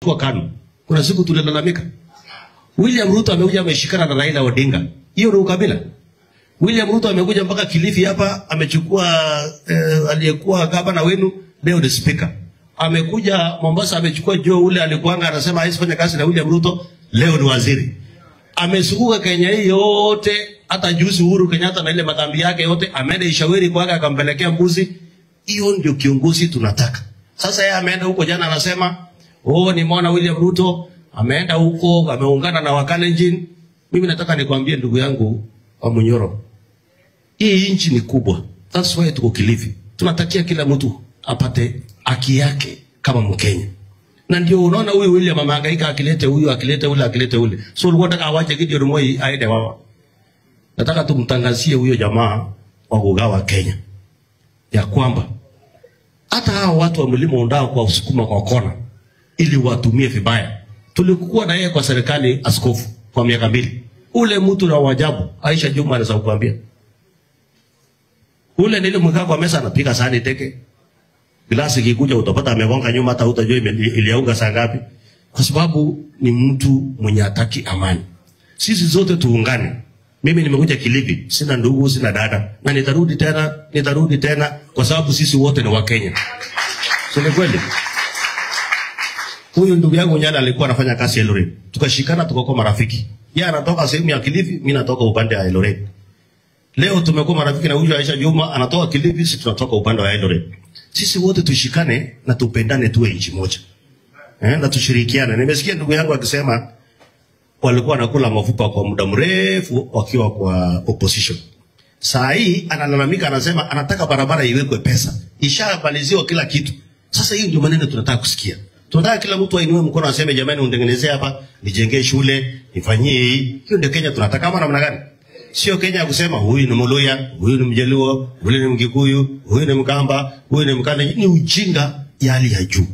Tulikuwa KANU. Kuna siku tulilalamika. William Ruto amekuja ameshikana na Raila Odinga. Hiyo ni ukabila. William Ruto amekuja mpaka Kilifi hapa, amechukua aliyekuwa gavana wenu, leo ni speaker. Amekuja Mombasa amechukua Joe ule alikuanga anasema hawezi fanya kazi na William Ruto, leo ni waziri. Amesukuka Kenya hii yote, hata juzi Uhuru Kenyatta na ile madhambi yake yote ameenda Ishaweri kwake akampelekea mbuzi. Hiyo ndio kiongozi tunataka. Sasa yeye ameenda huko jana anasema, "Oh, nimeona William Ruto ameenda huko, ameungana na Wakalenjin." Mimi nataka nikwambie ndugu yangu wa Munyoro, hii nchi ni kubwa. That's why tuko Kilifi. Tunatakia kila mtu apate haki yake kama Mkenya. Na ndio unaona huyu William amehangaika akilete huyu, akilete ule, akilete ule. So ulikuwa unataka awache Gideon Moi aende wapi? Nataka tumtangazie huyo jamaa wa kugawa Kenya ya kwamba hata hao watu wa mlima undao kwa usukuma kwa kona ili watumie vibaya. Tulikuwa na yeye kwa serikali askofu kwa miaka 2. Ule mtu na wajabu, Aisha Juma anaweza kukuambia. Ule nilimweka kwa meza anapiga sahani teke. Glasi ikikuja utapata amegonga nyuma, hata hutajua iliauka saa ngapi. Kwa sababu ni mtu mwenye hataki amani. Sisi zote tuungane. Mimi nimekuja Kilifi, sina ndugu, sina dada, na nitarudi tena, nitarudi tena kwa sababu sisi wote ni Wakenya. Si ni kweli? Huyu ndugu yangu Nyala alikuwa anafanya kazi Eldoret. Tukashikana tukakuwa marafiki. Yeye anatoka sehemu ya Kilifi, mimi natoka upande wa Eldoret. Leo tumekuwa marafiki na huyu Aisha Juma anatoka Kilifi, sisi tunatoka upande wa Eldoret. Sisi wote tushikane na tupendane, tuwe nchi moja. Na tushirikiane. Nimesikia ndugu yangu akisema walikuwa wanakula mafupa kwa muda mrefu wakiwa kwa opposition. Saa hii analalamika, anasema anataka barabara iwekwe pesa. Ishamaliziwa kila kitu. Sasa hii ndio maneno tunataka kusikia. Tunataka kila mtu ainue mkono aseme jamani, unitengenezee hapa, nijengee shule, nifanyie hii. Hiyo ndio Kenya tunataka ama namna gani? Sio Kenya ya kusema huyu ni Mluya, huyu ni Mjaluo, huyu ni Mkikuyu, huyu ni Mkamba, huyu ni Mkale. Ni ujinga ya hali ya juu.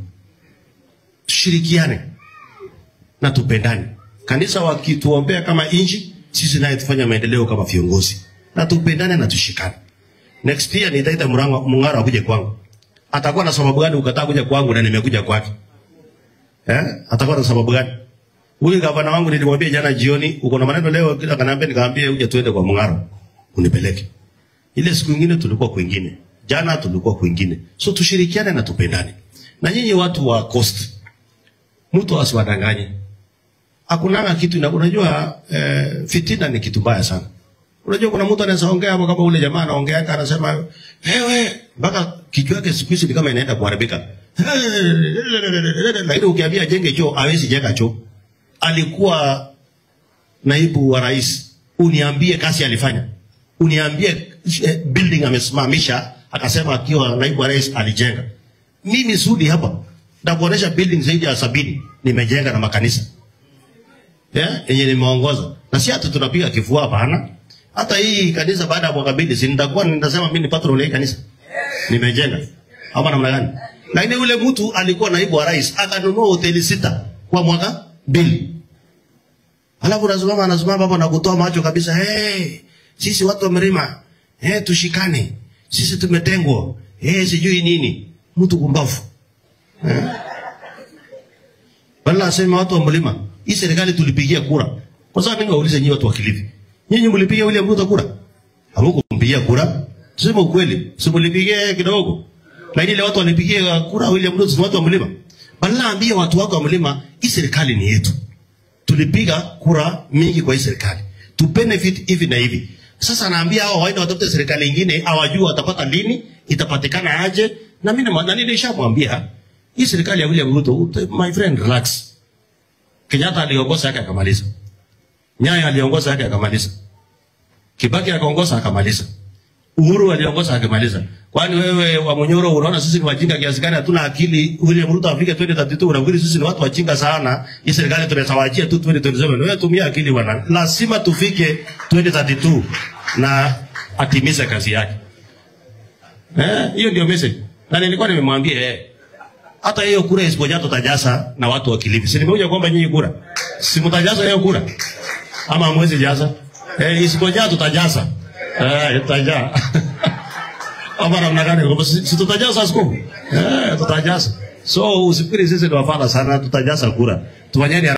Tushirikiane na tupendane. Kanisa wakituombea kama inji, sisi naye tufanye maendeleo kama viongozi. Na tupendane na tushikane. Next year nitaita Mung'aro akuje kwangu. Atakuwa na sababu gani ukataa kuja kwangu na nimekuja kwake? Atakuwa na sababu gani? Huyu gavana wangu nilimwambia jana jioni, uko na maneno leo, kila kaniambia, nikamwambia uje tuende kwa Mung'aro unipeleke. Ile siku nyingine tulikuwa kwingine. Jana tulikuwa kwingine. So tushirikiane na tupendane. Na nyinyi watu wa Coast, mtu asiwadanganye. Hakuna kitu, unajua fitina ni kitu mbaya sana. Unajua kuna mtu anaweza ongea hapo kama ule jamaa anaongea anasema wewe, mpaka kichwa yake siku hizi ni kama inaenda kuharibika. Lakini ukiambia jenge choo hawezi jenga choo. Alikuwa naibu wa rais, uniambie kazi alifanya. Uniambie building amesimamisha, akasema akiwa naibu wa rais alijenga. Mimi Sudi hapa ndakuonesha building zaidi ya 70 nimejenga na makanisa. Yenye nimeongoza. Na si hata tunapiga kifua hapana. Hata hii kanisa baada ya mwaka 2 si nitakuwa nitasema mimi ni patron wa kanisa. Nimejenga. Hapa namna gani? Lakini yule mtu alikuwa naibu wa rais akanunua hoteli 6 kwa mwaka 2. Alafu anasimama hapo na kutoa macho kabisa. Hey, sisi watu wa mlima, tushikane. Sisi tumetengwa. Sijui nini. Mtu kumbafu. Bala asema watu wa mlima, hii serikali tulipigia kura. Kwa sababu mimi niwaulize nyinyi watu wa Kilifi. Nyinyi mlipigia William Ruto kura? Hamkumpigia kura. Tuseme ukweli, si mlipigia kidogo. Lakini ile watu walipigia kura William Ruto si watu wa mlima. Bala ambia watu wako wa mlima, hii serikali ni yetu. Tulipiga kura mingi kwa hii serikali. Tu benefit hivi na hivi. Sasa naambia hao waende watafute serikali nyingine, hawajua watapata lini, itapatikana aje. Na mimi na nilishamwambia hii serikali ya William Ruto, my friend, relax. Kenyatta aliongoza yake akamaliza. Nyayo aliongoza yake akamaliza. Kibaki akaongoza akamaliza. Uhuru aliongoza akamaliza. Kwani wewe wa Munyoro unaona sisi ni wajinga kiasi gani? Hatuna akili. William Ruto afike 2032 unafikiri sisi ni watu wajinga sana? Hii serikali tunasawajia tu 2027. Wewe tumia akili bwana. Lazima tufike 2032 na atimize kazi yake. Hiyo ndio message. Na nilikuwa nimemwambia hata hiyo kura isipoja tutajaza na watu wa Kilifi. Si nimekuja kwamba nyinyi kura. Si mtajaza hiyo kura. Ama hamwezi jaza. Isipoja tutajaza. Tutajaza. Ama namna gani? Si tutajaza askofu? Tutajaza. So usifikiri sisi ni wafala sana, tutajaza kura. Tufanyeni.